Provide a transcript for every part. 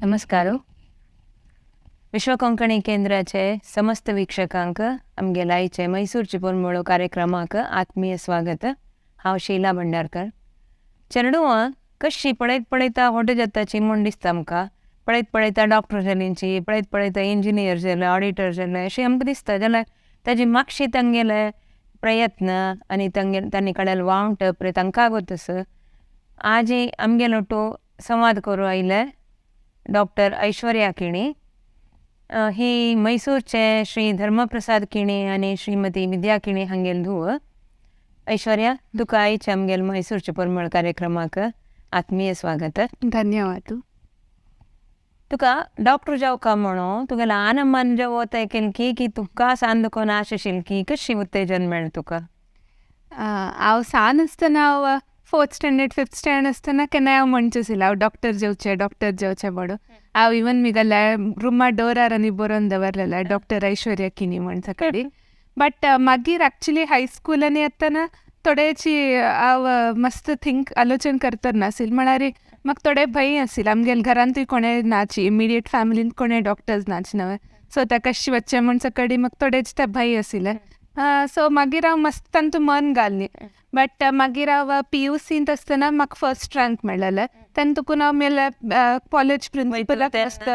नमस्कार. विश्व कोंकणी केंद्राचे समस्त वीक्षकांक आमगेल्या आयचे मैसूरची पोरमोळो कार्यक्रमाक आत्मीय स्वागत. हांव शीला भंडारकर. चेडवां कशी पळयत पळयता व्हड जाताची म्हूण दिसता आमकां. पळयत पळयता डॉक्टर जालींची, पळयत पळयता इंजिनियर जाले, ऑडिटर जाले अशें आमकां दिसता. जाल्यार ताजी मागशी तांगेले प्रयत्न आनी तांगे तांणी काडलेले वावंट तांकां गोत. आजी आमगेलो टो संवाद करूं आयले डॉक्टर ऐश्वर्या किणी. ही मैसूरचे श्री धर्मप्रसाद किणी आनी श्रीमती विद्या किणी हांगेल धूव. ऐश्वर्या, तुका आयचे आमगेल मैसूरचे परमळ कार्यक्रमाक आत्मीय स्वागत. धन्यवाद. तुका डॉक्टर जावका म्हणून तुगेल्या आनंदान जेवता केली की तुका सान दुकोन आशा आशिल्ली की कशी उत्तेजन मेळ्ळें तुका? हांव सान आसतना, हांव फोर्थ स्टँडर्ड फिफ्थ स्टँडर्ड आसतना केन्नाय हांव म्हणचें आशिल्लें, हांव डॉक्टर जेवचें, डॉक्टर जेवचें म्हणून. हांव इवन मिगेल्या रुमा डोरार आनी बरोवन दवरलेलें, डॉक्टर ऐश्वर्या किणी म्हण सकाळी. बट मागीर एक्चुली हायस्कुलांनी येतना थोडेची हांव मस्त थिंक आलोचन करतर नासील, म्हळ्यार म्हाका थोडे भंय आशिल्लें. आमगेल्या घरांतूय कोणें नाची, इमिडिएट फॅमिलीन कोणें डॉक्टर्स नाच न्हय, सो त्या कशें वचचें म्हण सकाळी म्हाका थोडेच ते भंय आशिल्लें. सो मागीर हांव मस्त तांतू मन घालनी. बट मागीर हांव पीयूसींत आसतना म्हाका फर्स्ट रँक मेळ्ळेलें. तेन्ना तुकून हांव मेले कॉलेज प्रिंसिपलाक मस्त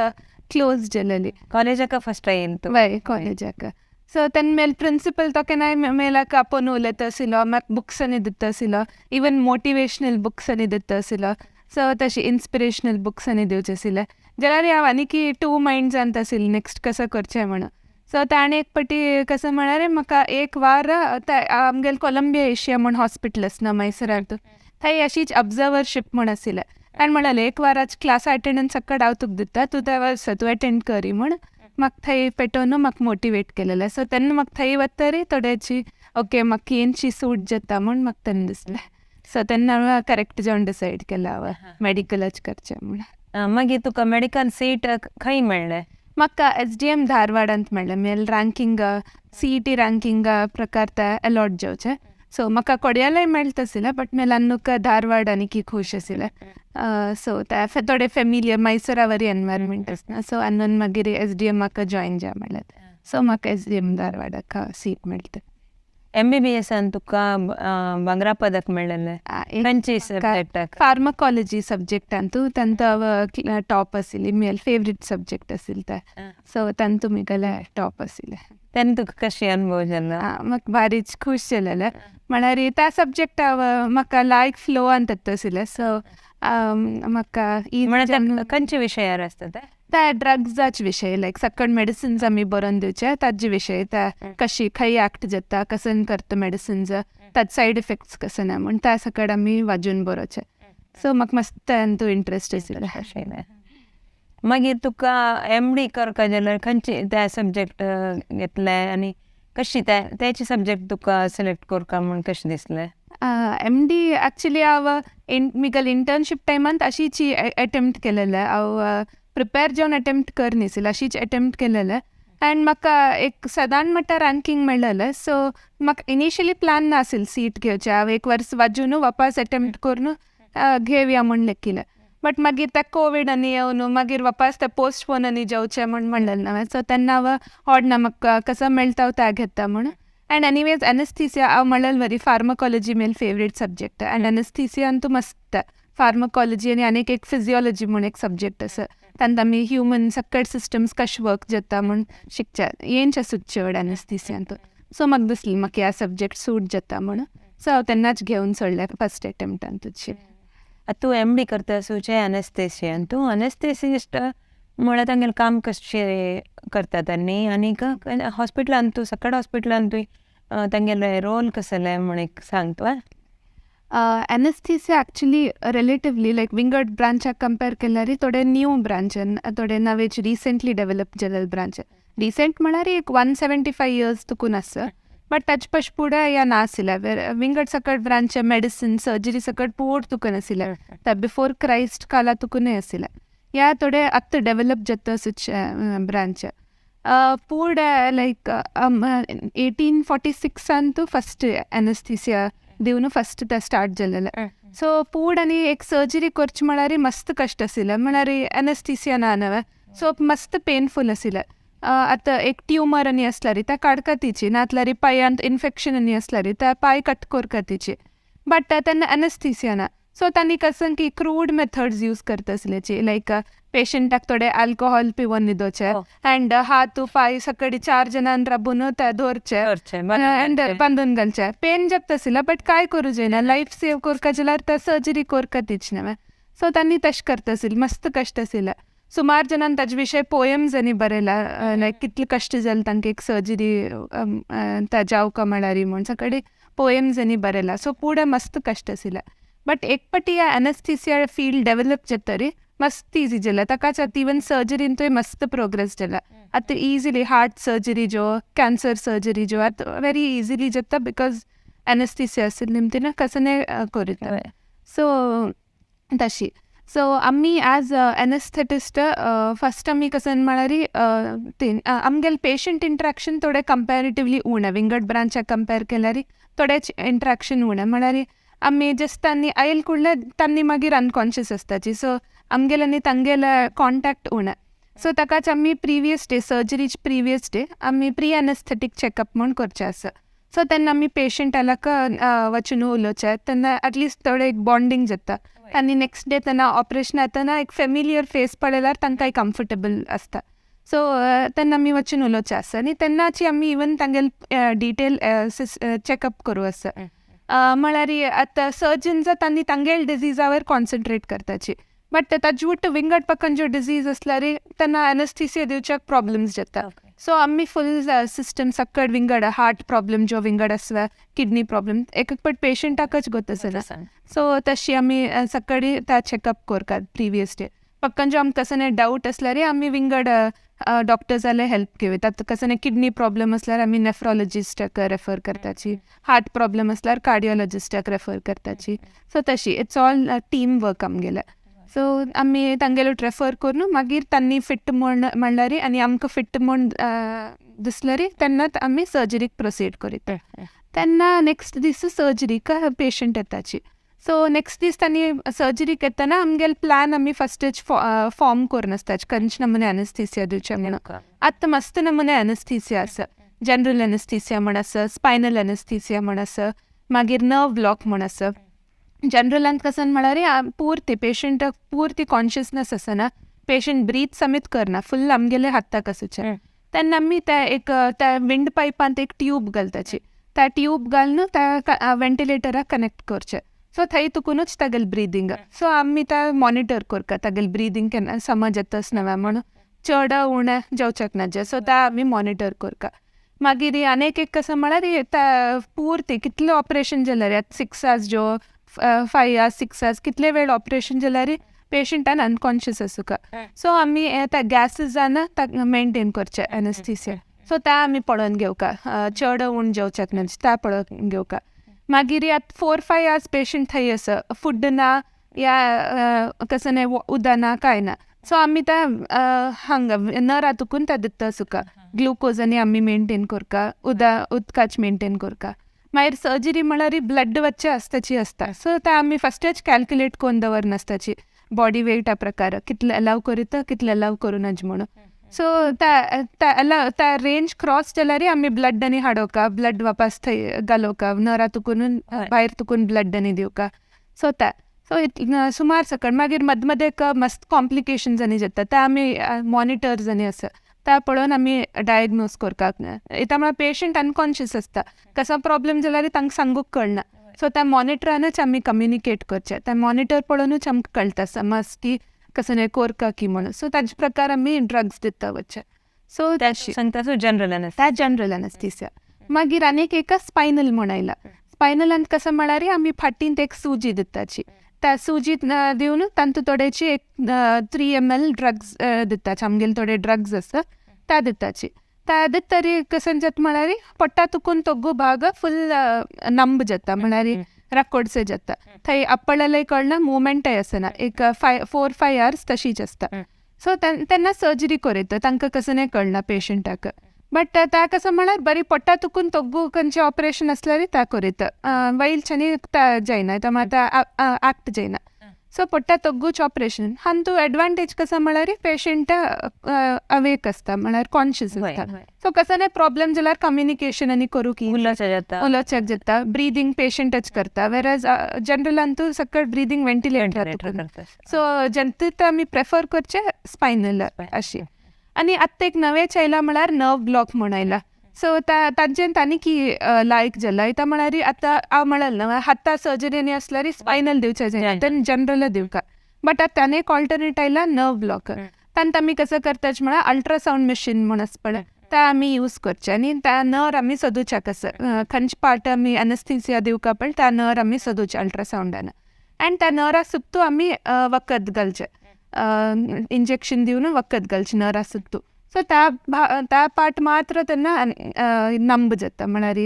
क्लोज जालेली. कॉलेजाक फर्स्ट येयल तूं? वय, कॉलेजाक. सो तेन्ना मेल प्रिंसिपल तो केन्नाय मेलाक आपोवन उलयता आशिल्लो, म्हाका बुक्स आनी दिता आशिल्लो, इवन मोटिवेशनल बुक्स आनी दिता आशिल्लो. सो तशी इन्स्पिरेशनल बुक्स आनी दिवचे आशिल्ले. जाल्यार हांव आनीक टू मायंड्सांत आशिल्लें, नेक्स्ट कसो करचें म्हणून. सो ताणें एक पाटी कसो म्हळ्यार म्हाका एक वार आमगेले कोलंबिया एशिया म्हूण हॉस्पिटल आसा मैसुराक, थंय अशीच ऑब्जर्वरशीप म्हूण आशिल्लें. ताणें म्हणलें, एक वाराच क्लास अटेंडन्स सकट हांव तुका दिता, तूं त्या वर्सा तूं एटेंड करी म्हूण. म्हाका थंय पेटोवन म्हाका मोटिवेट केलेलें. सो तेन्ना म्हाका थंय वतरी थोडेची ओके म्हाका येनशी सूट जाता म्हूण म्हाका तेन्ना दिसलें. सो तेन्ना हांवें करेक्ट जावन डिसायड केलां हांवें मेडिकलच करचें म्हूण. मागीर तुका मेडिकल सीट खंय मेळ्ळें? म्हाका एसडीएम धारवाडांत मेळ्ळें. मेल रँकिंग, सीईटी रँकिंग प्रकार ते अलॉट जावचें. सो म्हाका कोडियालय मेळटा आशिल्लें, बट मेल अन्नुक धारवाड आनीक खूश आशिल्लें. सो ते थोडे फेमिलियर मैसुरा वरी एनवायरमेंट आसना. सो आनून मागीर एसडीएमाक जॉयन जा म्हणलें. सो म्हाका एसडीएम धारवाडाक सीट मेळटा. एमबीबीएसान तुका भांगरा पदक मेळ्ळेलें, खंयची सब्जेक्टाक? फार्मकॉलॉजी सब्जेक्टांतू तांतू टॉप आशिल्ली. मेल फेवरेट सब्जेक्ट आशिल्लें तें. सो तांतू मुगेलें टॉप आशिल्लें. तेन्ना तुका कशें अनुभव जालो? म्हाका भारीच खूश जालेलें. म्हळ्यार त्या सब्जेक्ट म्हाका लायक फ्लोवान येता आशिल्लें. सो म्हाका म्हळ्यार खंयचे विशयार आसता ते? त्या ड्रग्साचे विशय, लायक सकट मेडिसिन्स आमी बरोवन दिवचे ताजे विशय, त्या कशी खंय एक्ट जाता, कसन करता मेडिसिन्स, ताचे सायड इफेक्ट्स कशें ना म्हूण त्या सकट आमी वाजून बरोवचें. सो म्हाका मस्त तातूंत इंट्रस्ट आशिल्लें. मागीर तुका एमडी करपा जाल्यार खंयचे त्या सब्जेक्ट घेतले आनी कशी तेचे सब्जेक्ट तुका सिलेक्ट करपा म्हूण कशें दिसलें? एमडी एक्चुली हांव मुगेले इंटर्नशीप टायमांत अशीच एटेम्प्ट केलेलें. हांव प्रिपेर जावन एटेम्प्ट करनाशिल्लें, अशीच एटेम्प्ट केलेलें. एंड म्हाका एक सदान म्हणटा रँकींग मेळ्ळेलें. सो म्हाका इनिशियली प्लॅन नाशिल्लें सीट घेवचें. हांव एक वर्स वाजून वापस एटेम्प्ट करून घेवया म्हूण लेखिल्लें. बट मागीर ते कोवीड आनी येवन मागीर वापस ते पोस्टपोन आनी जावचें म्हूण म्हणलेलें हांवें. सो तेन्ना हांव ओडना, म्हाका कसो मेळटा हांव तें घेता म्हूण. एंड एनिवेज एनस्थीसिया हांव म्हणलें वरी फार्माकॉलॉजी मेल फेवरेट सब्जेक्ट एंड एनस्थीसिया तूं मस्त फार्माकॉलॉजी आनी आनीक एक फिजियोलॉजी म्हूण एक सब्जेक्ट आसा, तांत आमी ह्युमन सकट सिस्टम्स कशें वर्क जाता म्हूण शिकचे येनचें सुट चड एनस्थीसियांत. सो म्हाका दिसलें म्हाका ह्या सब्जेक्ट सूट जाता म्हूण. सो हांव तेन्नाच घेवन सोडलें फर्स्ट एटेम्प्टांतूच. तूं एमडी करता आसूचे अनेस्थेसियान, तूं अनेस्थेसिस्ट म्हळ्यार तांगेलें काम कशें करता तांणी आनीक हॉस्पिटलान तूं सकट हॉस्पिटलान तूं तांगेलें रोल कसलें म्हूण एक सांग तूं. एनेस्थीसिया एक्चुली रिलेटिवली लायक विंगड ब्रांचाक कंपेर केल्यार थोडे न्यू ब्रांच, थोडे नवेच रिसेंटली डेव्हलप जालेले ब्रांच. रिसेंट म्हळ्यार एक 175 इयर्स तुकून आसा, बट ताचे पश फुडें ह्या नाशिल्लें. विंगड सकट ब्रांच मेडिसीन सर्जरी सकट पोड तुकून आशिल्लें, ते बिफोर क्रायस्ट काला तुकूनय आशिल्लें. ह्या थोडे आत्तां डेव्हलप जाता असोच ब्रांच. पूण लायक 1846 फर्स्ट एनेस्थीसिया दिवन फस्ट ते स्टार्ट जालेले. सो पूड आनी एक सर्जरी करची म्हळ्यार मस्त कश्ट आशिल्ले, म्हळ्यार एनेस्थीसिया ना नवे, सो मस्त पेनफूल आशिल्ले. आतां एक ट्युमर आनी आसल्यार त्या काडका तिची, नातल्यार पांयांत इन्फेक्शन आनी आसल्यार त्या पांय कट करका तिची, बट तेन्ना एनेस्थीसिया ना. सो तांणी कसं की क्रूड मेथड्स यूज करता आसल्याची, लायक पेशंटाक थोडे अल्कोहोल पिवन न्हिदोचे अँड हात पांय सकडी 4 जाणां राबून ते दवरचे अँड बांदून घालचे. पेन जाता आशिल्लो बट काय करूं जायना, लायफ सेव करका जाल्यार ते सर्जरी करका तिची नवे. सो तांणी तशें करता आशिल्लें, मस्त कश्ट आशिल्लें. सुमार जाणान ताजे विशय पोयम्स आनी बरयला, लायक कितले कश्ट जाले तांकां एक सर्जरी त्या जावका म्हळ्यार म्हूण सगळे पोयम्स आनी बरयला. सो पुढे मस्त कश्ट आशिल्लें. बट एक पटी एनेस्थीसिया फील्ड डेवलप जातरी मस्त इजी जाला, ताकाच आतां इवन सर्जरींतूय मस्त प्रोग्रेस जाला. आतां इजिली हार्ट सर्जरी ज्यो, कॅन्सर सर्जरी ज्यो आतां वेरी इजिली जाता because anaesthesia आशिल्ले निमतीन कसने करिता. सो तशी सो आमी एज एनेस्थेटिस्ट फस्ट आमी कसन म्हळ्यार आमगेले पेशंट इंट्रॅक्शन थोडे कंपॅरेटिवली उणें, विंगड ब्रांचाक कंपेर केल्यार थोडेच इंट्रॅक्शन उणें. म्हळ्यार आमी जस्ट तांणी आयल कुडले तांणी मागीर अनकॉन्शियस आसताची, सो आमगेले आनी तांगेले कॉन्टेक्ट उणें. सो ताकाच आमी प्रिवियस डे, सर्जरीचे प्रिवियस डे आमी प्री एनेस्थेटीक चॅकअप म्हूण करचें आसा. सो तेन्ना आमी पेशंटा लाग वचून उलोवचें, तेन्ना एटलिस्ट थोडें एक बॉन्डींग जाता आनी नेक्स्ट डे तेन्ना ऑपरेशन जातना एक फेमिलियर फेस पळयल्यार तांकांय कम्फर्टेबल आसता. सो तेन्ना आमी वचून उलोवचें आसा आनी तेन्नाची आमी इवन तांगेले डिटेल चॅकअप करूं आसा. म्हळ्यार आतां सर्जन्स तांणी तांगेले डिजीजावर कॉन्सन्ट्रेट करताची, बट ताजे वट विंगड पक्कन ज्यो डिजीज आसल्यार तेन्ना एनेस्थीसिया दिवच्याक प्रॉब्लम्स जाता. सो आमी फूल सिस्टम सक्कड विंगड हार्ट प्रॉब्लम ज्यो विंगड आसता, किडनी प्रॉब्लम एक एक पट पेशंटाकच गोत आसना. सो तशी आमी सक्कडी त्या चॅकअप करतात प्रिवियस डे. पक्कन ज्यो आमकां कसने डावट आसल्यार आमी विंगड डॉक्टर्साले हेल्प घेवता. आतां कसने किडनी प्रॉब्लम आसल्यार आमी नेफ्रोलॉजिस्टाक रेफर करताची, हार्ट प्रॉब्लम आसल्यार कार्डियोलॉजिस्टाक रेफर करताची. सो तशी it's all team work आमगेले. सो आमी तांगेलो रेफर करून मागीर तांणी फिट म्हण म्हणल्यार आनी आमकां फिट म्हूण दिसल्यार तेन्नाच आमी सर्जरीक प्रोसीड करीत. तेन्ना नेक्स्ट दीस सर्जरीक पेशंट येताची. सो नेक्स्ट दीस तांणी सर्जरीक येतना आमगेले प्लॅन आमी फस्टच फॉर्म करून आसता, खंयचे नमुने एनेस्थीसिया दिवचे म्हणून. आतां मस्त नमुने एनेस्थीसिया आसा, जनरल एनेस्थीसिया म्हण आसा, स्पायनल एनेस्थीसिया म्हण आसा, मागीर नर्व ब्लॉक म्हण आसा. जनरलांत कसन म्हळ्यार पुर्ती पेशंटाक पुर्ती कॉन्शियसनस आसना, पेशंट ब्रीथ समेत करना, फुल आमगेले हाताक आसूचे. तेन्ना आमी त्या एक त्या विंड पायपांत एक ट्यूब घालताची, त्या ट्यूब घालून त्या वेंटिलेटराक कनेक्ट करचें. सो थंय तुकूनच तागेले ब्रिदींग. सो आमी त्या मॉनिटर करता तागेले ब्रिदींग केन्ना समज येतच नव्या म्हणून, चड उणें जेवच्याक ना, सो त्या आमी मॉनिटर करता. मागीर आनीक एक कसो म्हळ्यार त्या पुर्ती कितलें ऑपरेशन जाल्यार आतां 6 आवर्स ज्यो 5 आवर्स 6 आवर्स कितले वेळ ऑपरेशन जाल्यार पेशंटान अनकॉन्शियस आसूका. सो आमी त्या गॅसीसान ताका मेनटेन करचें एनेस्थीसिया. सो त्या आमी पळोवन घेवका, चड उण जेवच्याक ना त्या पळोवन घेवका. मागीर आतां 4-5 आवर्स पेशंट थंय आसा, फूड ना या कसं नाही उदक ना काय ना, सो आमी त्या हांगा नरा तुकून त्या दिता सुका ग्लुकोज आनी आमी मेनटेन करता, उदकाच मेनटेन करता. मागीर सर्जरी म्हळ्यार ब्लड वच्चे आसताची आसता, सो ते आमी फस्टच कॅल्क्युलेट करून दवरनासताची बॉडी वेटा प्रकार कितले अलाव करीत कितले अलाव करूं नज म्हणून. सो त्या रेंज क्रॉस जाल्यार आमी ब्लड आनी हाडोवका, ब्लड वापस थंय घालोवका, नरा तुकून भायर तुकून ब्लड आनी दिवका. सो त्या सो सुमार सकट मागीर मदमदें मस्त कॉम्प्लिकेशन्स आनी जाता, ते आमी मॉनिटर्स आनी आसा त्या पळोवन आमी डायग्नोज करता. इतां म्हळ्यार पेशंट अनकॉन्शियस आसता, कसो प्रॉब्लम जाल्यार तांकां सांगूंक कळना, सो त्या मॉनिटरानूच आमी कम्युनिकेट करचें, त्या मॉनिटर पळोवनूच आमकां कळटा समज की कसं कोरका की म्हणून. सो ताजे प्रकार आमी ड्रग्स दिता वच्चे. सो सांगता जनरल त्या जनरल एनेस्थीसिया. मागीर आनीक एक स्पायनल म्हण आयला. स्पायनलांत कसं म्हळ्यार आमी फाटींत एक सुजी दिताची, त्या सुजी दिवन तांतूं थोडेची एक 3 ml drugs दिताची, आमगेले थोडे ड्रग्स आसा त्या दिताची. त्या दितरी कसं जाता म्हळ्यार पोट्टा तुकून तोगो भाग फूल नंब जाता, म्हळ्यार रकोडसे जाता, थंय आपल्यालाय कळना, मुवमेंटय आसना, एक 4-5 आवर्स तशीच आसता. सो तेन्ना सर्जरी करयता, तांकां कसं कळना पेशंटाक. बट त्या कसं म्हळ्यार बरी पोट्टा तुकून तोग्गू खंयचें ऑपरेशन आसल्यार त्या करीत वयलच्यानी जायना, आतां आक्ट जायना. सो पोट्टा तोग्गूच ऑपरेशन हांतू एडवांटेज कसं म्हळ्यार पेशंट अवेक आसता, म्हळ्यार कॉन्शियस आसता. सो कसं प्रॉब्लेम जाल्यार कम्युनिकेशन आनी करूंक उलोवच्याक जाता, ब्रिदींग पेशंटच करता, वेरएज जनरलान तूं सकळ ब्रिदींग व्हेंटिलेटर. सो जनतेत आमी प्रेफर करचे स्पायनल अशी. आनी आत्तां एक नवें आयलां म्हळ्यार नर्व ब्लॉक म्हूण आयला. सो तांचे तांणी की लायक जाला इतां म्हळ्यार आतां हांव म्हणल न्हू हाता सर्जरी आनी आसल्यार स्पायनल दिवचे जायना, तेन्ना जनरल दिवका. बट आतां ताणें एक ऑल्टरनेट आयला नर्व ब्लॉक. तांत आमी कसं करतात म्हळ्यार अल्ट्रासावंड मशीन म्हूण आसा पळय, ते आमी यूज करचे आनी त्या नर आमी सोदूच्या कसं खंयचे पार्ट आमी एनस्थीसिया दिवका पळय त्या नर आमी सोदूचे अल्ट्रासावंडान. आनी त्या नरा सुत्तू आमी वखद घालचें, इंजेक्शन दिवन वखद घालचें नरा सुत्तू. सो त्या पार्ट मात्र तेन्ना नंब जाता, म्हळ्यार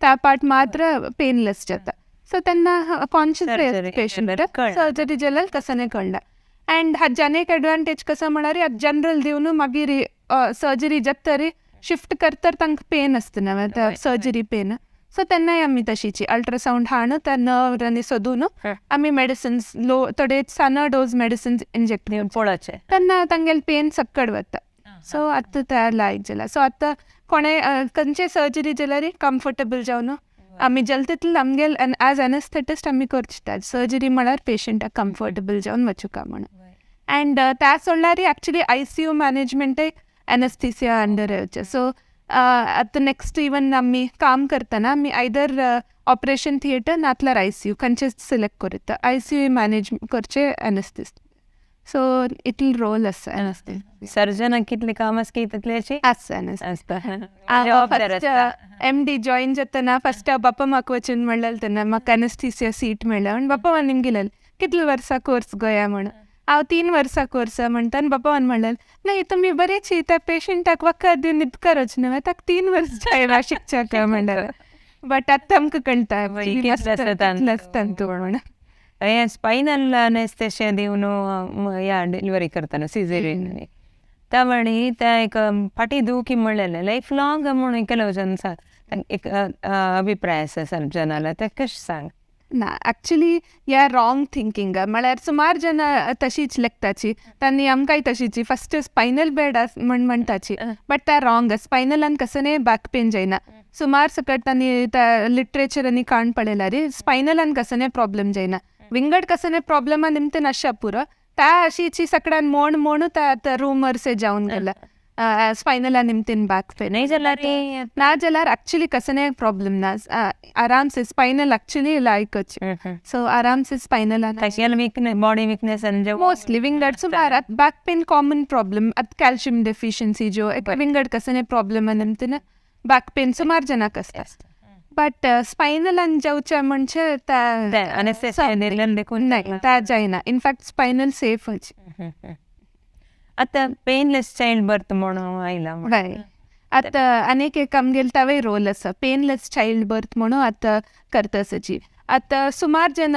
त्या पार्ट मात्र पेनलेस जाता. सो तेन्ना कॉन्शियस पेशंट सर्जरी जाल्यार कसं कळना. अँड हाज्यान एक एडवांटेज कसं म्हळ्यार जनरल दिवन मागीर सर्जरी जातरी शिफ्ट करतर तांकां पेन आसता न्हू, सर्जरी पेन. सो तेन्नाय आमी तशीची अल्ट्रासावंड हाडून त्या नर्व आनी सोदून आमी मेडिसिन्स लो थोडे साना डोज मेडिसिन्स इंजेक्ट पळोवचें, तेन्ना तांगेले पेन सक्कड वता. सो आतां त्या लायक जाला. सो आतां कोणें खंयचे सर्जरी जाल्यार कम्फर्टेबल जावन आमी जाता तितलें आमगेल एज एनस्थेटिस्ट आमी करचे सर्जरी म्हळ्यार पेशंटाक कम्फर्टेबल जावन वचुका म्हणून. अँड त्या सोडल्यार एक्चुली आयसीयू मॅनेजमेंटय एनस्थीसिया अंडर येवचें. सो आतां नेक्स्ट इवन आमी काम करतना आमी आयदर ऑपरेशन थिएटर नातल्यार आयसीयू खंयचें सिलेक्ट करता, आयसीयू मॅनेज करचे एनस्थीस्ट. सो इतले रोल आसा एनस्थीसिया. सर्जनाक कितले काम आसा तितलेची आसा आसता. एमडी जॉईन जातना फस्ट बाप्पा म्हाका वचून म्हणलें तेन्ना म्हाका एनस्थीसिया सीट मेळ्ळें म्हण बाप्पा निमगिलें कितले वर्सां कोर्स गोया म्हण, हांव 3 वर्सां कोर्स म्हणटा. आनी बाप्पान म्हणलें नाही तुमी बरेची त्या पेशंटाक वखद दिवन न्हिदकरच न्हय, ताका 3 वर्स जायना शिकच्याक म्हणलें. बट आतां आमकां कळटा तांतू म्हणून. हे स्पायनल अनेस्थेशिया दिवन या डिलिव्हरी करतना सिजेरियन त्या म्हणी त्या एक फाटी दुखी म्हणलेलें लायफ लॉंग म्हणून ಕೆಲವು जन एक अभिप्राय आसा सर्जनाला, ते कशें सांग? ना एक्चुली ह्या रॉंग थिंकींग म्हळ्यार सुमार जन तशीच लेखताची, तांणी आमकांय तशीची फस्ट स्पायनल बेड आस म्हण म्हणटाची, बट त्या रॉंग. स्पायनलान कसं बॅक पेन जायना, सुमार सकट तांणी त्या लिटरेचर आनी काण पळयल्यार स्पायनलान कसं प्रॉब्लेम जायना, विंगड कसं प्रॉब्लेमा निमतान अशा पुरो त्या अशीची सकडान मोण मोण त्या रुमर्स जावन गेला स्पायनला निमतीन बॅक पेन. नाही जाल्यार ना जाल्यार एक्चुली कसं प्रॉब्लेम ना, आराम से स्पायनल एक्चुअली लायकच. सो आराम से स्पायनल बॉडी विकनेस मोस्टली विंगड सुमार बॅक पेन कॉमन प्रॉब्लेम. आतां कॅल्शियम डेफिशियन्सी जो विंगड कसं प्रॉब्लेम निमतीन बॅक पेन सुमार जनाक आसता. बट स्पायनलान जावचें म्हणजे नाही त्या जायना, इनफॅक्ट स्पायनल सेफच. आतां पेनलेस चायल्ड बर्थ म्हणून आयला. हय, आतां आनीक एक आमगेले तवय रोल आसा पेनलेस चायल्ड बर्थ म्हणून आतां करता आसाची. आतां सुमार जन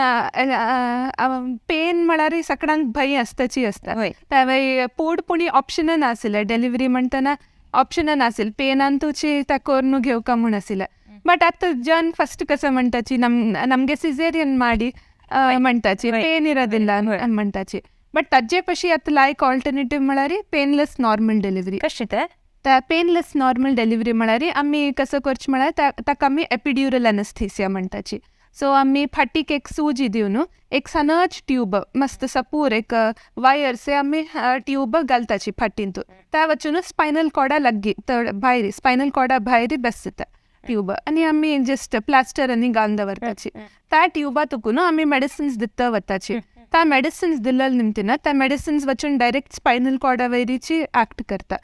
पेन म्हळ्यार सगळ्यांक भंय आसताची आसता, तवय पूड पुणी ऑप्शन नाशिल्लें, डिलिव्हरी म्हणटना ऑप्शन नाशिल्लें, पेनान तुची त्या करून घेवका म्हूण आशिल्लें. बट आतां जन फस्ट कसं म्हणटाची नमगे सिजेरियन ಮಾಡಿ म्हणटाची पेन इरोदिಲ್ಲ म्हणटाची. बट ताजे पशी आतां लायक ऑल्टरनेटीव म्हळ्यार पेनलेस नॉर्मल डिलिव्हरी. कशी ते? त्या पेनलेस नॉर्मल डिलिव्हरी म्हळ्यार आमी कसं करचें म्हळ्यार ताका आमी एपिड्युरल एनस्थीसिया म्हणटाची. सो आमी फाटीक एक सुजी दिवन एक सनच ट्यूब मस्त सपूर एक वायर से आमी ट्यूब घालताची फाटींतू, त्या वचून स्पायनल कॉर्डा लागीं भायर स्पायनल कॉर्डा भायर बसता ट्यूब आनी आमी जस्ट प्लास्टर आनी घालून दवरताची. त्या ट्युबा तुकून आमी मेडिसिन्स दिता वताची. त्या मेडिसिन्स दिल्ले निमतीन त्या मेडिसिन्स वचून डायरेक्ट स्पायनल कॉर्डा वयरीची एक्ट करता.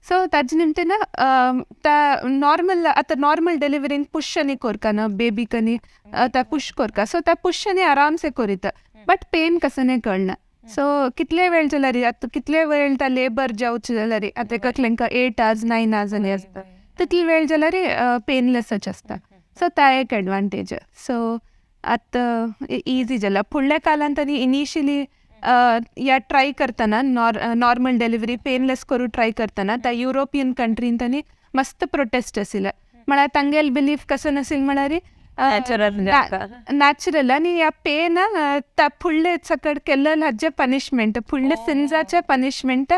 सो ताजे निमतीन त्या नॉर्मल आतां नॉर्मल डिलिव्हरीन पुश आनी कोरका न्हू बेबीक आनी त्या पुश कोरका, सो त्या पुश आनी आरामसे कोरिता, बट पेन कसं कळना. सो कितले वेळ जाल्यार आतां कितले वेळ त्या लेबर जावचें जाल्यार आतां एकलेंका 8 आवर्स 9 आवर्स आनी आसता, तितले वेळ जाल्यार पेनलेसच आसता. सो त्या एक एडवांटेज. सो आतां इजी जाला. फुडल्या काळांत आनी इनिशियली या ट्राय करतना नॉर्मल डिलिव्हरी पेनलेस करूं ट्राय करतना त्या युरोपियन कंट्रीन तांणी मस्त प्रोटेस्ट आशिल्ले. म्हळ्यार तांगेले बिलीफ कसो नाशिल्लें म्हळ्यार नॅचरल. नॅचरल आनी ह्या पेन त्या फुडले सकट केल्लें हाजे पनिशमेंट, फुडले सिन्साचे पनिशमेंट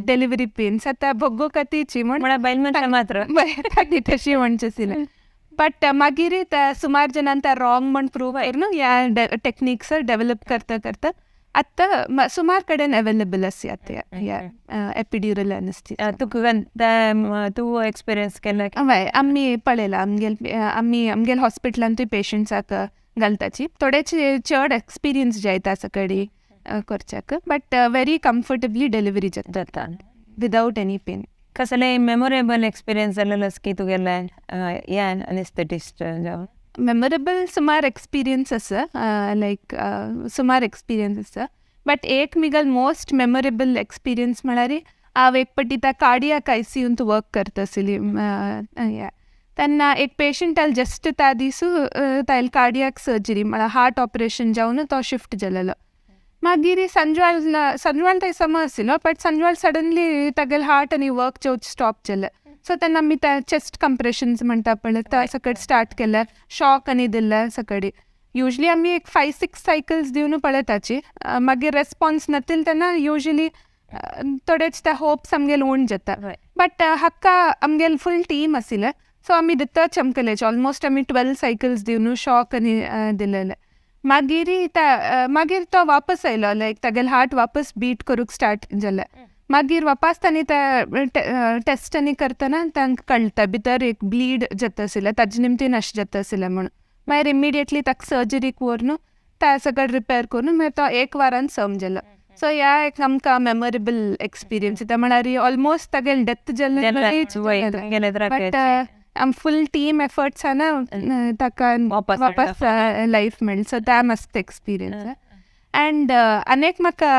डेलिव्हरी पेन्स आतां भोगोवका तीची म्हण. म्हळ्यार बायल मनशां मात्र तशी म्हणचे आशिल्लें. बट मागीर सुमार जाणान ते रॉंग म्हण प्रूव करून ह्या टेक्निक्स डेव्हलप करता करता आतां सुमार कडेन अवेलेबल आसा आतां ह्या एपिड्युरल एनेस्थीसिया. तुका तूं एक्सपिरियन्स केला? हय, आमी पळयला. आमगेल आमी आमगेल हॉस्पिटलांतूय पेशंट्साक घालताची. थोडेचे चड एक्सपिरियन्स जायता सकाळी करच्याक, बट व्हेरी कम्फर्टेबली डिलिव्हरी जाता. जाता. Without any pen. कसले मेमोरेबल एक्सपिरियन्स जालेलो की तुगेले ह्या अनेस्थेटिस्ट जावन? मेमोरेबल सुमार एक्सपिरियन्स आसा, लायक सुमार एक्सपिरियन्स आसा, बट एक मिगल मोस्ट मेमोरेबल एक्सपिरियन्स म्हळ्यार हांव एक पाटी त्या कार्डियाक आयसीयूंत वर्क करता आशिल्ली तेन्ना एक पेशंट आयल जस्ट त्या दिसू तागेले कार्डियाक सर्जरी म्हळ्यार हार्ट ऑपरेशन जावन तो शिफ्ट जालेलो. मागीर सांजवाळ सांजवाळ ते समा आशिल्लो, बट सांजवाळ सडनली तागेले हार्ट आनी वर्क जावचें स्टॉप जालें. सो तेन्ना आमी ते चेस्ट कंप्रेशन्स म्हणटा पळय, ते सकट स्टार्ट केले, शॉक आनी दिले सकाळी. युजली आमी एक 5-6 सायकल्स दिवन पळयताची, मागीर रेस्पॉन्स नातील तेन्ना युजली थोडेच ते होप्स आमगेले उण जाता. बट हाका आमगेले फूल टीम आशिल्लें, सो आमी दिताच आमकां ऑलमोस्ट आमी 12 सायकल्स दिवन शॉक आनी दिलेले. मागीर मागीर तो वापस आयलो, लायक तागेले हार्ट वापस बीट करूंक स्टार्ट जालें. मागीर वापस तांणी ते टेस्ट आनी करतना तांकां कळटा भितर एक ब्लीड जाता आशिल्लें, ताजे निमतीन अशें जाता आशिल्लें म्हणून. मागीर इमिडिएटली ताका सर्जरीक व्हरून त्या सगळें रिपेर करून मागीर तो एक वारान सम जालो. सो ह्या एक आमकां मेमोरेबल एक्सपिरियन्स येता, म्हळ्यार ऑलमोस्ट तागेले डेथ जालें, बट आम फूल टीम एफर्ट्सान ताका वापस लायफ मेळ्ळें. सो त्या मस्त एक्सपिरियन्स. अँड अनेक म्हाका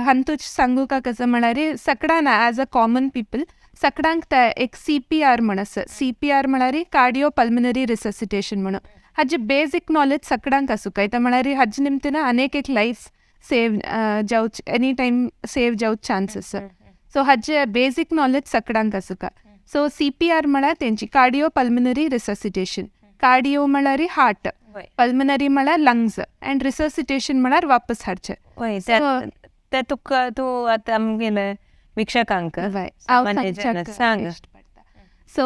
हातूंत सांगूंक कसो म्हळ्यार सगळ्यांक एज अ कॉमन पिपल सगळ्यांक ते एक सीपीआर म्हण आसा. सीपीआर म्हळ्यार कार्डियो पल्मनरी रिससिटेशन म्हणून. हाजी बेजीक नॉलेज सगळ्यांक आसूंक जाय. म्हळ्यार हाजे निमतान अनेक एक लायफ सेव जावच, एनी टायम सेव जावच चान्स आसा. सो हाजे बेजीक नॉलेज सगळ्यांक आसूंक जाय. सो सीपीआर म्हळ्यार तेंची कार्डियो पल्मनरी रिससिटेशन. कार्डियो म्हळ्यार हार्ट, पल्मनरी म्हळ्यार लंग्स अँड रिससिटेशन म्हळ्यार वापस हाडचें. ते तुका तूं आतां आमगेले वीक्षकांक सांग. सो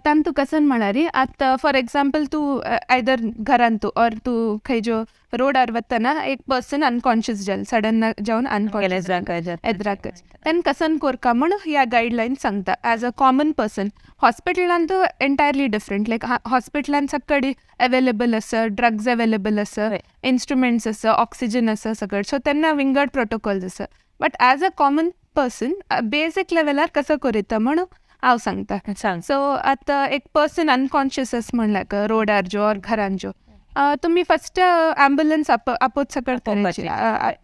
तांतू कसन म्हळ्यार आतां फॉर एक्झाम्पल तूं आयदर घरान तूं ऑर तूं खंय जो रोडार वतना एक पर्सन अनकॉन्शियस जालें, सडन जावन अनकॉन्शियस एद्राक, तेन्ना कसन कोरका म्हण ह्या गायडलायन्स सांगता एज अ कॉमन पर्सन. हॉस्पिटलान तूं एंटायरली डिफरंट, लायक हॉस्पिटलान सगळी अवेलेबल आसा, ड्रग्स अवेलेबल आसा, इन्स्ट्रुमेंट्स आसा, ऑक्सिजन आसा सगळें. सो तेन्ना विंगड प्रोटोकॉल्स आसा. But as a common person basic लेवलार कसो करता म्हण हांव सांगता. सो आतां एक पर्सन अनकॉन्शियस आसा म्हणल्यार रोडार जो ऑर घरान जो, तुमी फस्ट ॲम्ब्युलन्स आपोवच सकट करायची,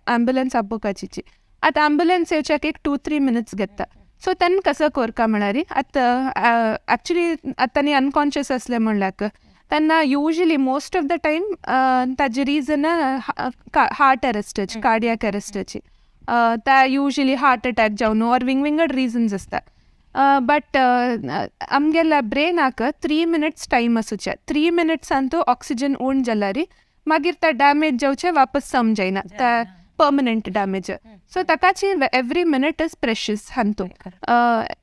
ॲम्ब्युलन्स आपोवपाची. आतां ॲम्ब्युलन्स येवच्याक एक 2-3 मिनट्स घेता. सो तेन्ना कसो करका म्हळ्यार आतां एक्चुली आतां न्ही अनकॉन्शियस आसलें म्हणल्यार तेन्ना usually most of the time ताजी रिजन हार्ट अरेस्टाची, कार्डियाक अरेस्टाची. त्या युजली हार्ट अटॅक जावन ऑर विंग विंगड रिजन्स आसता. बट आमगेल्या ब्रेनाक 3 मिनट्स टायम आसूचे. 3 मिनट्सान तूं ऑक्सिजन उण जाल्यार मागीर ते डॅमेज जावचे वापस सम जायना, ते पर्मनंट डॅमेज. सो ताकाची एवरी मिनट is precious हातूं,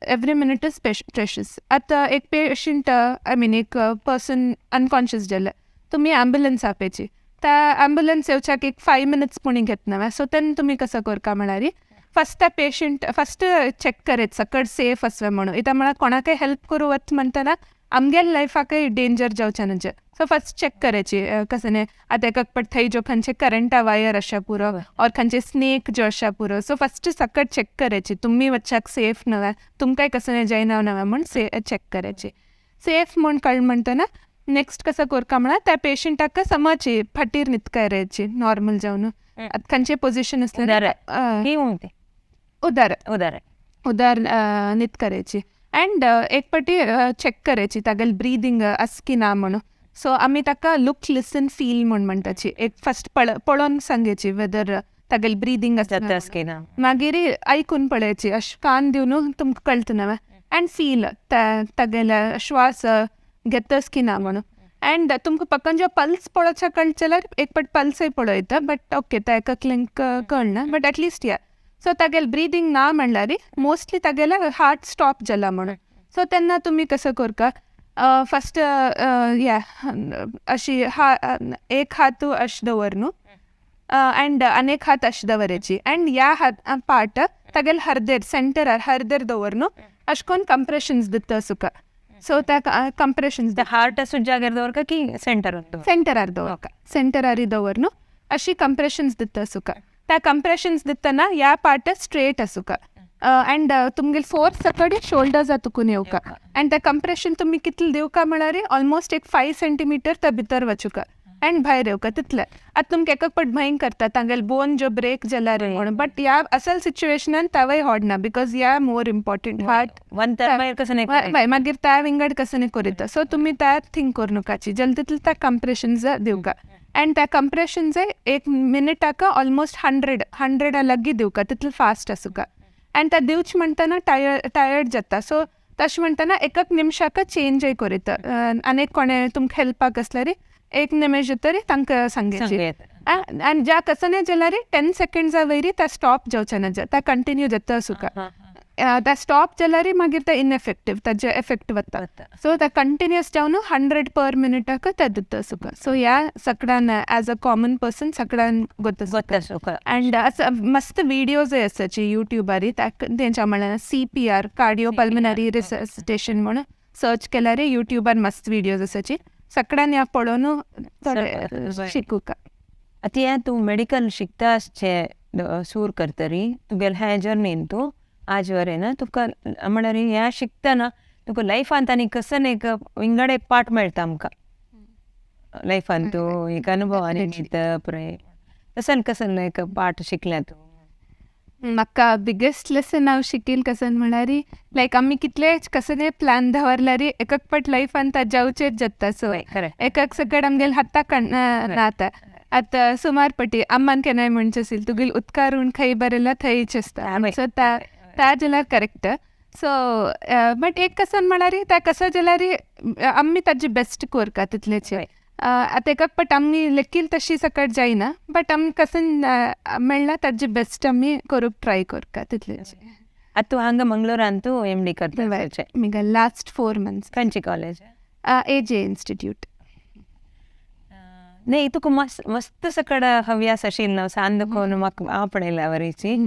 एवरी मिनट is precious. आतां एक पेशंट, I mean एक पर्सन अनकॉन्शियस जालें, तुमी ॲम्ब्युलन्स आपयची, त्या ॲम्ब्युलन्स येवच्याक एक 5 मिनट्स पुणी घेतना. सो तेन्ना तुमी कसो करका म्हळ्यार फस्ट त्या पेशंट फस्ट चॅक करत सकट सेफ आसवे म्हणून. इत्याक म्हळ्यार कोणाकय हेल्प करूं वच म्हणटना आमगेले लायफाकय डेंजर जावचें न्हय. सो फस्ट चॅक करायची कसं न्ही आतां एक पट थंय जो खंयचे करंटा वायर आसा पुरो ऑर खंयचे स्नेक जो आसा पुरो. सो फस्ट सकट चॅक करायची तुमी वच्चाक सेफ नव्या, तुमकांय कसं न्ही जायना नव्या म्हूण चॅक करायची. सेफ म्हूण कळ म्हणटना नेक्स्ट कसं करका म्हळ्यार त्या पेशंटाक समजची फाटीर न्हिदकारायची नॉर्मल जावन. आतां खंयचे पोजिशन आसलें उदार उदार उदार न्हिदकारायची अँड एक पाटी चॅक करायची तागेले ब्रिदींग आसा की ना म्हणून. सो आमी ताका लूक लिसन फील म्हूण म्हणटाची. एक फस्ट पळोवन सांगायची वेदर तागेले ब्रिदींग आसा की ना, मागीर आयकून पळयाची अशें कान दिवन तुमकां कळटा न्हय. अँड फील तागेले श्वास घेतस की ना म्हणून. अँड तुमकां पक्कन जो पल्स पळोवच्या कळटा जाल्यार एक पाट पल्सय पळयता, बट ओके त्या एककलेंक कळना, बट एटलिस्ट या. सो तागेले ब्रिदींग ना म्हणल्यार मोस्टली तागेले हार्ट स्टॉप जाला म्हणून. सो तेन्ना तुमी कसो करका, फस्ट या अशी हा एक हात अशें दवर न्हू अँड आनी एक हात अशें दवरायची अँड ह्या हात पार्ट तागेले हर्देर सेंटरार हर्देर दवर न्हू, अशें करून कंप्रेशन्स दिता सुका. सो त्या कंप्रेशन्स हार्ट आसून जाग्यार दवरका की सेंटरार दवर? सेंटरार दवरका, सेंटरार दवर न्हू, अशी कंप्रेशन्स दिता सुका. त्या कंप्रेशन्स दितना ह्या पार्ट स्ट्रेट आसुका अँड तुमगेले फोर्स सकडी शोल्डर्सा तुकून येवका. अँड त्या कंप्रेशन तुमी कितले दिवका म्हळ्यार ऑलमोस्ट एक 5 सेंटीमिटर त्या भितर वचुका अँड भायर येवका तितले. आतां तुमकां एक पट भंय करता तांगेले बोन जो ब्रेक जाला रे म्हणून, बट ह्या असल सिच्युएशनान तवय होडना because ह्या मोर इम्पॉर्टंट हार्ट वंतर मागीर त्या विंगड कसं नाही करीता. सो तुमी त्या थिंक करू नकाची, जल तितले त्या कंप्रेशन्स दिवका. अँड त्या कंप्रेशन्स एक मिनिटाक ऑलमोस्ट 100 लग्गी दिवका, तितले फास्ट आसुका. अँड त्या दिवच म्हणटना टायर्ड जाता. सो तशें म्हणटना एक निमशाक चेंजय करीता. आनी कोणें तुमकां हेल्पाक आसल्यार एक निमेश तरी तांकां सांगची. आनी ज्या कसं नाही जाल्यार 10 सेकंड्सा वयरी त्या स्टॉप जावचे ना, त्या कंटिन्यू जाता सुका. त्या स्टॉप जाल्यार मागीर ते इनएफेक्टीव, ताजे एफेक्ट वता. सो त्या कंटिन्युअस जावन 100 पर मिनिटाक ते दिता सुका. सो ह्या सगळ्यान एज अ कॉमन पर्सन सगळ्यान गोता सुका. अँड असं मस्त व्हिडिओजय आसाची युट्यूबार, तेंच्या म्हळ्यार CPR cardio pulmonary resuscitation म्हणून सर्च केल्यार युट्यूबार मस्त व्हिडिओज आसाची, सगळ्यान ह्या पळोवन थोडे शिकूका. आतां हें तूं मेडिकल शिकता आसचें सूर करतरी तुगेलें हें जर्नीन तूं आज वरेन तुका म्हळ्यार हें शिकतना तुका लायफांत आनी कसन एक विंगड एक पाठ मेळटा आमकां लायफान, तूं एक अनुभव आनी पळय कसन कसन एक पाठ शिकल्या तूं. म्हाका बिगेस्ट लेसन हांव शिकील कसन म्हळ्यार लायक आमी कितले कसले प्लॅन दवरल्यार एक पट लायफान ता जावचेच जाता. सो एक सकड आमगेले हाताक नाता. आतां सुमार पटी अम्मान केन्नाय म्हणचे आशिल्लें तुगेले उदकार खंय बरयला थंयच आसता. सो त्या जाल्यार करेक्ट. सो बट एक कसन म्हळ्यार त्या कसो जाल्यार आमी ताजी बेस्ट करता तितलेचे. आतां एक पट आमी लेकील तशी सकट जायना, बट आमी कसन मेळ्ळा ताजी बेस्ट आमी करूंक ट्राय करता तितलेचे. आतां तूं हांगा मंगळूरान तूं MD करता? मुगे लास्ट 4 मंथ्स. खंयची कॉलेज? AJ institute. नाही तुका मस्त मस्त सकड हव्यास आशिल्लो सान दाखोवन म्हाका हांव पळयला वरीची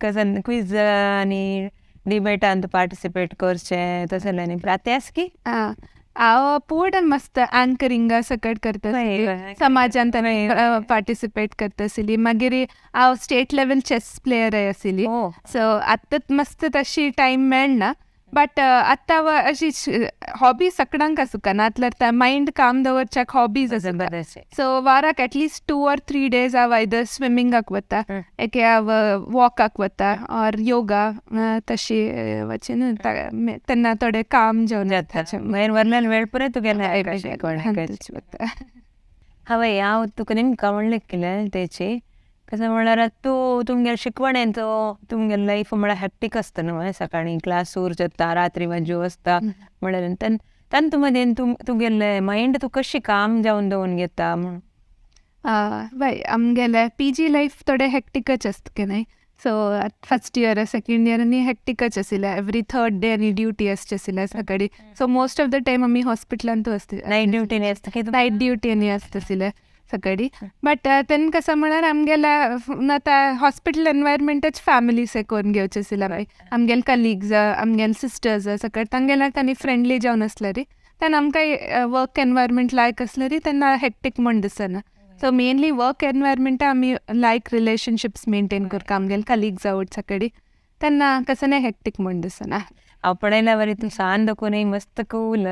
कसन क्विज आनी डिबेटान पार्टिसिपेट करचें तसलें आनी प्रात्यास की हांव पूर्ण मस्त अँकरिंगा सकट करता, समाजांत पार्टिसिपेट करता आशिल्ली. मागीर हांव स्टेट लेवल चॅस प्लेयर आशिल्ली. सो आतां मस्त तशी टायम मेळना, बट आतां अशी हॉबी सगळ्यांक आसुका नातल्यार मायंड काम दवरच्याक हॉबीज आसता. सो वाराक एटलिस्ट 2 or 3 days हांव आयदर स्विमिंगाक वता, एके हांव वॉकाक वता ऑर योगा तशी वचून तेन्ना थोडे काम जावन जाता. मागीर वरल्यान वेळ पुराय तुगेलें वता. हांवें हांव तुका नेमकां म्हणलें कितें तेची कसं म्हळ्यार तूं तुमगेले शिकवणेचो तुमगेले लायफ म्हळ्यार हॅक्टीक आसता न्हू, सकाळी क्लास सुरू जाता, रात्री वाजू आसता म्हळ्यार तांतू मदें तुगेले मायंड तूं कशी काम जावन दवरून घेता म्हणून. बाय आमगेले PG life थोडे हॅक्टिकच आसता की so first year second year आनी हॅक्टिकच आशिल्लें, एवरी थर्ड डे आनी ड्युटी आसची आशिल्लें सकाळी. So most of the time आमी हॉस्पिटलांतू आसता, नायट ड्युटी आसता, नायट ड्युटी आनी आसता आशिल्लें सकाळी. बट तेन्ना कसं म्हळ्यार आमगेले आतां हॉस्पिटल एनवायरमेंटच फॅमिलीस करून घेवचें आशिल्लें. आमगेले कलिग्स आमगेले सिस्टर्स सगळे तांगेले तांणी फ्रेंडली जावन आसल्यार तेन्ना आमकां वर्क एनवायरमेंट लायक आसल्यार तेन्ना हॅक्टीक म्हण दिसना. सो मेनली वर्क एनवायरमेंटा आमी लायक रिलेशनशिप्स मेंटेन करता आमगेले कलिग्स आवट सकाळी, तेन्ना कसं नाही हॅक्टीक म्हण दिसना. हांव पळयल्या वरी तूं सान दाखोवन मस्त कूल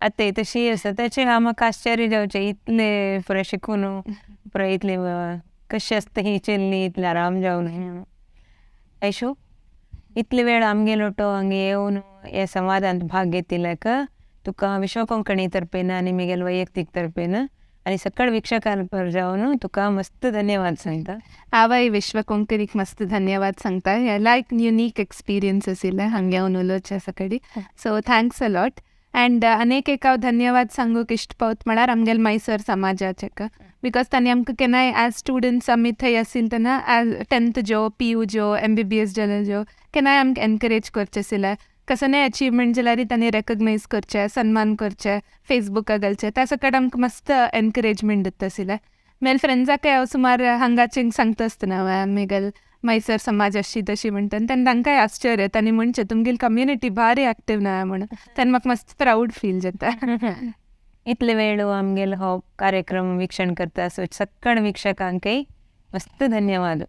आतां तशी आसा, तेचें हांव म्हाका आश्चर्य जावचें इतलें फुडें शिकून फुडें इतलें कशें आसता ही चेल्ली इतलें आराम जावन. ऐशू इतले वेळ आमगेलो तो हांगा येवन हे संवादांत भाग घेतिल्ल्याक तुका विश्व कोंकणी तर्फेन आनी म्हगेले वैयक्तीक तर्फेन आनी आनी सकळ वीक्षकां पर जावन तुका मस्त धन्यवाद सांगता. हांवय विश्व कोंकणीक मस्त धन्यवाद सांगता. ह्याला एक युनीक एक्सपिरियन्स आशिल्लें हांगा येवन उलोवचें सकाळी, so thanks a lot. And अनेक एक हांव धन्यवाद सांगूंक इश्ट पावत म्हळ्यार आमगेले मैसूर समाजाचें, because तांणी आमकां केन्नाय एज स्टुडंट्स आमी थंय आशिल्ले तेन्ना, एज टेंथ ज्यो, पीयू ज्यो, एमबीबीएस जाले ज्यो, केन्नाय आमकां एनकरेज करचें आशिल्लें. कसलेय अचिवमेंट जाल्यार तांणी रेकग्नायज करचें, सन्मान करचें, फेसबुकार घालचें, त्या सकट आमकां मस्त एनकरेजमेंट दिता आशिल्लें. मेल फ्रेंड्साकय हांव सुमार हांगाचें सांगता आसतना, आमगेल मैसूर समाज अशी तशी म्हणटा, तेन्ना तांकांय आश्चर्य. तांणी म्हणचें, तुमगेली कम्युनिटी भारी एक्टीव ना म्हणून. तेन्ना म्हाका मस्त प्रावड फील जाता. इतले वेळ आमगेलो हो कार्यक्रम वीक्षण करता सो सक्कड वीक्षकांकय मस्त धन्यवाद.